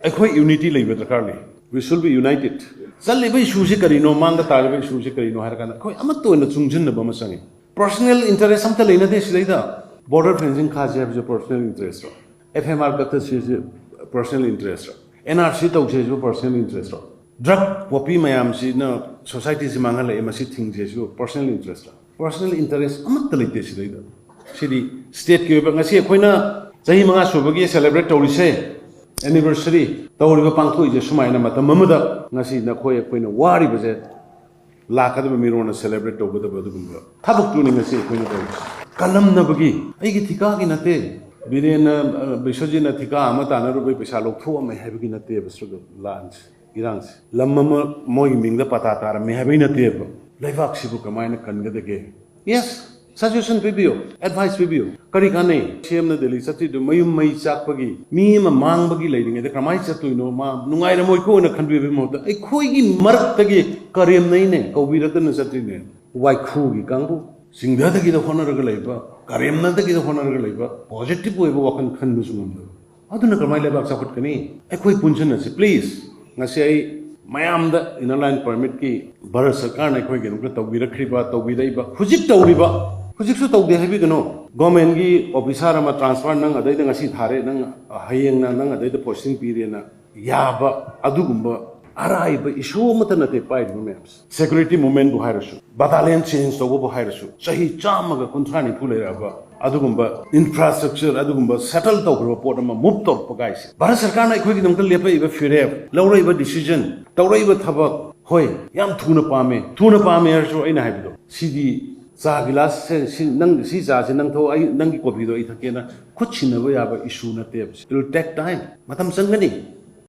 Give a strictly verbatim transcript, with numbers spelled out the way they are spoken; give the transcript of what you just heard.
ꯑꯩꯈꯣꯏ ꯌꯨꯅꯤꯇꯤ ꯂꯩꯕ ꯗꯔꯀꯥꯔ ꯂꯩ꯫ We should be united. ꯆꯠꯂꯤꯕ ꯏꯁꯨꯁꯤ ꯀꯔꯤꯅꯣ, ꯃꯥꯡꯗ ꯇꯥꯔꯤꯕ ꯏꯁꯨꯁꯤ ꯀꯔꯤꯅꯣ ꯍꯥꯏꯔ ꯀꯥꯟꯗ ꯑꯩꯈꯣꯏ ꯑꯃꯠꯇ ꯑꯣꯏꯅ ꯆꯨꯡꯁꯤꯟꯅꯕ ꯑꯃ ꯆꯪꯉꯤ꯫ ꯄꯔꯁꯅꯦꯜ ꯏꯟꯇꯔꯦꯁ ꯑꯝꯇ ꯂꯩꯅꯗꯦ ꯁꯤꯗꯩꯗ꯫ ꯕꯣꯔꯗꯔ ꯐꯦꯟꯁꯤꯡ ꯈꯥꯁꯤ ꯍꯥꯏꯕꯁꯦ ꯄꯔꯁꯅꯦꯜ ꯏꯟꯇꯔꯦꯁꯔꯣ? ꯑꯦꯐ ꯑꯦꯝ ꯑꯥꯔ ꯀꯛꯊꯠꯁꯤ ꯍꯥꯏꯕꯁꯦ ꯄꯔꯁꯅꯦꯜ ꯏꯟꯇꯔꯦꯁꯔꯣ? ꯑꯦꯟ ꯑꯥꯔ ꯁꯤ ꯇꯧꯁꯤ ꯍꯥꯏꯕꯁꯤꯕꯨ ꯄꯔꯁꯅꯦꯜ ꯏꯟꯇꯔꯦꯁꯔꯣ? ꯗ꯭ꯔꯒ ꯄꯣꯄꯤ ꯃꯌꯥꯝꯁꯤꯅ ꯁꯣꯁꯥꯏꯇꯤꯁꯤ ꯃꯥꯡꯍꯜꯂꯛꯑꯦ, ꯃꯁꯤ ꯊꯤꯡꯁꯤ ꯍꯥꯏꯁꯤꯕꯨ ꯄꯔꯁꯅꯦꯜ ꯏꯟꯇꯔꯦꯁꯔꯣ? ꯄꯔꯁꯅꯦꯜ ꯏꯟꯇꯔꯦꯁ ꯑꯃꯠꯇ ꯂꯩꯇꯦ ꯁꯤꯗꯩꯗ꯫ ꯁꯤꯗꯤ ꯁ꯭ꯇꯦꯠꯀꯤ ꯑꯣꯏꯕ, ꯉꯁꯤ ꯑꯩꯈꯣꯏꯅ ꯆꯍꯤ ꯃꯉꯥ ꯁꯨꯕꯒꯤ ꯁꯦꯂꯦꯕ꯭ꯔꯦꯠ ꯇꯧꯔꯤꯁꯦ, ꯑꯦꯅꯤꯚꯔꯁꯔꯤ ꯇꯧꯔꯤꯕ, ꯄꯥꯡꯊꯣꯛꯏꯁꯦ ꯁꯨꯃꯥꯏꯅ ꯃꯇꯝ ꯑꯃꯗ ꯉꯁꯤ ꯅꯈꯣꯏ ꯑꯩꯈꯣꯏꯅ ꯋꯥꯔꯤꯕꯁꯦ ꯂꯥꯛꯀꯗꯕ ꯃꯤꯔꯣꯟꯅ ꯁꯦꯂꯦꯕ꯭ꯔꯦꯠ ꯇꯧꯒꯗꯕ ꯑꯗꯨꯒꯨꯝꯕ ꯊꯕꯛꯇꯨꯅꯤ ꯉꯁꯤ ꯑꯩꯈꯣꯏꯅ ꯇꯧꯔꯤꯁꯦ꯫ ꯀꯜꯂꯝꯅꯕꯒꯤ, ꯑꯩꯒꯤ ꯊꯤꯀꯥꯒꯤ ꯅꯠꯇꯦ꯫ ꯕꯤꯔꯦꯟꯅ, ꯑ, ꯕꯤꯁ꯭ꯋꯖꯤꯠꯅ ꯊꯤꯀꯥ ꯑꯃ ꯇꯥꯟꯅꯔꯨꯕꯩ ꯄꯩꯁꯥ ꯂꯧꯊꯣꯛꯑꯝꯃꯦ ꯍꯥꯏꯕꯒꯤ ꯅꯠꯇꯦꯕ ꯁꯤꯒ ꯂꯥꯟꯁꯦ, ꯏꯔꯥꯡꯁꯦ꯫ ꯂꯝ ꯑꯃ ꯃꯣꯏꯒꯤ ꯃꯤꯡꯗ ꯄꯇꯥ ꯇꯥꯔꯝꯃꯦ ꯍꯥꯏꯕꯒꯤ ꯅꯠꯇꯦꯕ꯫ ꯂꯩꯕꯥꯛꯁꯤꯕꯨ ꯀꯃꯥꯏꯅ ꯀꯟꯒꯗꯒꯦ? ꯌꯦꯁ, ꯁꯖꯦꯁꯟ ꯄꯤꯕꯤꯌꯨ, ꯑꯦꯗꯚꯥꯏꯁ ꯄꯤꯕꯤꯌꯨ꯫ ꯀꯔꯤ ꯀꯥꯟꯅꯩ? ꯁꯤ ꯑꯦꯝꯅ ꯗꯦꯜꯂꯤ ꯆꯠꯇ꯭ꯔꯤꯗꯨ ꯃꯌꯨꯝ ꯃꯩ ꯆꯥꯛꯄꯒꯤ, ꯃꯤ ꯑꯃ ꯃꯥꯡꯕꯒꯤ ꯂꯩꯔꯤꯉꯩꯗ ꯀꯔꯝꯍꯥꯏꯅ ꯆꯠꯇꯣꯏꯅꯣ? ꯃꯥ ꯅꯨꯡꯉꯥꯏꯔꯝꯃꯣꯏꯀꯣꯅ ꯈꯟꯕꯤꯕꯒꯤ ꯃꯍꯨꯠꯇ ꯑꯩꯈꯣꯏꯒꯤ ꯃꯔꯛꯇꯒꯤ ꯀꯔꯦꯝꯅꯩꯅꯦ, ꯀꯧꯕꯤꯔꯛꯇꯅ ꯆꯠꯇ꯭ꯔꯤꯅꯦ꯫ ꯋꯥꯏꯈꯨꯒꯤ ꯀꯥꯡꯕꯨ, ꯆꯤꯡꯗꯗꯒꯤꯗ ꯍꯣꯠꯅꯔꯒ ꯂꯩꯕ, ꯀꯔꯦꯝꯅꯗꯒꯤꯗ ꯍꯣꯠꯅꯔꯒ ꯂꯩꯕ, ꯄꯣꯖꯤꯇꯤꯚ ꯑꯣꯏꯕ ꯋꯥꯈꯜ ꯈꯟꯕꯁꯨ ꯉꯝꯗꯕ꯫ ꯑꯗꯨꯅ ꯀꯃꯥꯏꯅ ꯂꯩꯕꯥꯛ ꯆꯥꯎꯈꯠꯀꯅꯤ? ꯑꯩꯈꯣꯏ ꯄꯨꯟꯁꯤꯟꯅꯁꯤ, ꯄ꯭ꯂꯤꯖ꯫ ꯉꯁꯤ ꯑꯩ ꯃꯌꯥꯝꯗ ꯏꯟꯅꯔ ꯂꯥꯏꯟ ꯄꯔꯃꯤꯠꯀꯤ ꯚꯥꯔꯠ ꯁꯔꯀꯥꯔꯅ ꯑꯩꯈꯣꯏꯒꯤꯗꯃꯛꯇ ꯇꯧꯕꯤꯔꯛꯈ꯭ꯔꯤꯕ, ꯇꯧꯕꯤꯔꯛꯏꯕ, ꯍꯧꯖꯤꯛ ꯇꯧꯔꯤꯕ, ꯍꯧꯖꯤꯛꯁꯨ ꯇꯧꯗꯦ ꯍꯥꯏꯕꯤꯒꯅꯨ꯫ ꯒꯣꯔꯃꯦꯟꯒꯤ ꯑꯣꯐꯤꯁꯥꯔ ꯑꯃ ꯇ꯭ꯔꯥꯟꯁꯐꯔ ꯅꯪ ꯑꯗꯩꯗ ꯉꯁꯤ ꯊꯥꯔꯦ, ꯅꯪ ꯍꯌꯦꯡꯅ ꯅꯪ ꯑꯗꯩꯗ ꯄꯣꯁꯇꯤꯡ ꯄꯤꯔꯦꯅ ꯌꯥꯕ ꯑꯗꯨꯒꯨꯝꯕ ꯑꯔꯥꯏꯕ ꯏꯁꯨ ꯑꯃꯠꯇ ꯅꯠꯇꯦ ꯄꯥꯏꯔꯤꯕ ꯃꯌꯥꯝꯁꯦ꯫ ꯁꯦꯀ꯭ꯌꯨꯔꯤꯇꯤ ꯃꯨꯚꯃꯦꯟꯕꯨ ꯍꯥꯏꯔꯁꯨ, ꯕꯇꯥꯂꯤꯌꯟ ꯆꯦꯟꯖ ꯇꯧꯕꯕꯨ ꯍꯥꯏꯔꯁꯨ, ꯆꯍꯤ ꯆꯥꯝꯃꯒ ꯀꯨꯟꯊ꯭ꯔꯥ ꯅꯤꯐꯨ ꯂꯩꯔꯛꯑꯕ ꯑꯗꯨꯒꯨꯝꯕ ꯏꯟꯐ꯭ꯔꯥꯁ꯭ꯇ꯭ꯔꯛꯆꯔ, ꯑꯗꯨꯒꯨꯝꯕ ꯁꯦꯇꯜ ꯇꯧꯈ꯭ꯔꯕ ꯄꯣꯠ ꯑꯃ ꯃꯨꯚ ꯇꯧꯔꯛꯄ ꯀꯥꯏꯁꯦ, ꯚꯥꯔꯠ ꯁꯔꯀꯥꯔꯅ ꯑꯩꯈꯣꯏꯒꯤꯗꯃꯛꯇ ꯂꯦꯞꯄꯛꯏꯕ ꯐꯤꯔꯦꯞ, ꯂꯧꯔꯛꯏꯕ ꯗꯤꯁꯤꯖꯟ, ꯇꯧꯔꯛꯏꯕ ꯊꯕꯛ, ꯍꯣꯏ, ꯌꯥꯝ ꯊꯨꯅ ꯄꯥꯝꯃꯦ, ꯊꯨꯅ ꯄꯥꯝꯃꯦ ꯍꯥꯏꯔꯁꯨ ꯑꯩꯅ ꯍꯥꯏꯕꯗꯣ, ꯁꯤꯗꯤ ꯆꯥ ꯒꯤꯂꯥꯁꯁꯦ, ꯁꯤ, ꯅꯪ, ꯁꯤ ꯆꯥꯁꯦ ꯅꯪ ꯊꯛꯑꯣ, ꯑꯩ, ꯅꯪꯒꯤ ꯀꯣꯐꯤꯗꯣ ꯑꯩ ꯊꯛꯀꯦꯅ ꯈꯨꯠ ꯁꯤꯟꯅꯕ ꯌꯥꯕ ꯏꯁꯨ ꯅꯠꯇꯦꯕ꯫ It will take time. ꯃꯇꯝ ꯆꯪꯒꯅꯤ꯫